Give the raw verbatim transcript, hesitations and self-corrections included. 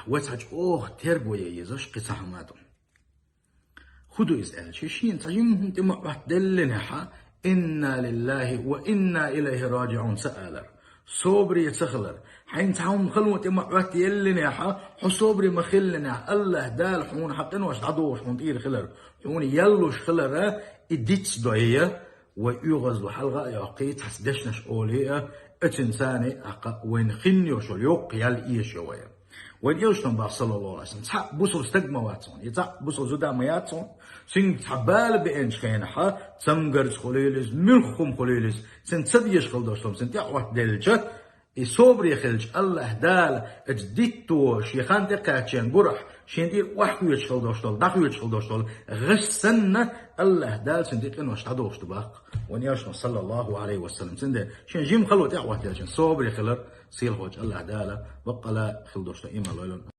Вай цхьа чӀогӀа терго ян езаш кхин цхьа хӀама ду. ХӀун ду иза аьлча, шена цхьа жимма хӀума тӀе ма Ӏоттаделлинехьа, «Инна лиллахи ва инна илайхи раджиӀун» ца алар. Собаре ца хилар. Хьайна цхьа хӀума хало тӀе ма Ӏоттаеллинехьа, хьо собаре ма хиллинехьа, АллахӀ Дала хьона хьа къинош дӀадохуш хьона тӀера хилар, хьона ял луш хилар, и диц дойя, вай оьгӀазло хьалха а йоккхий, цхьацца дешнаш олий а, оцинца а, тӀаккха вайна хинна йолаш йола йоккха ял эшайо вай. Вайн Элчано бах, саллаллаху Ӏалайхи ва саллам, цхьа бусалба стаг ма вац хьона, е цхьа бусалба зуда ма яц хьона, цуьнга цхьа бала беанчу хенахьа, цамгарца хуьлийла иза, муьлхха хӀума хуьлийла иза, цунна ца дезаш хила долуш долу, цунна тӀе а Ӏоттаделча, и собаре хилча, АллахӀ Дала оцу дитто шен хан тӀекхаьччан гурахь, шен тӀера охьахоьцуш хила долуш долу, дӀахоьцуш хила долуш долу гӀаш санна, АллахӀ Дала цунна тӀе къинош дӀадохуш ду баккха. Вайн Элчано, саллаллаху Ӏалайхи ва саллам, цундела шен жима хало тӀе а Ӏоттаелча, собаре хилар, сийлахьчу АллахӀ Дала баккъала хила долуш долу иман лойла.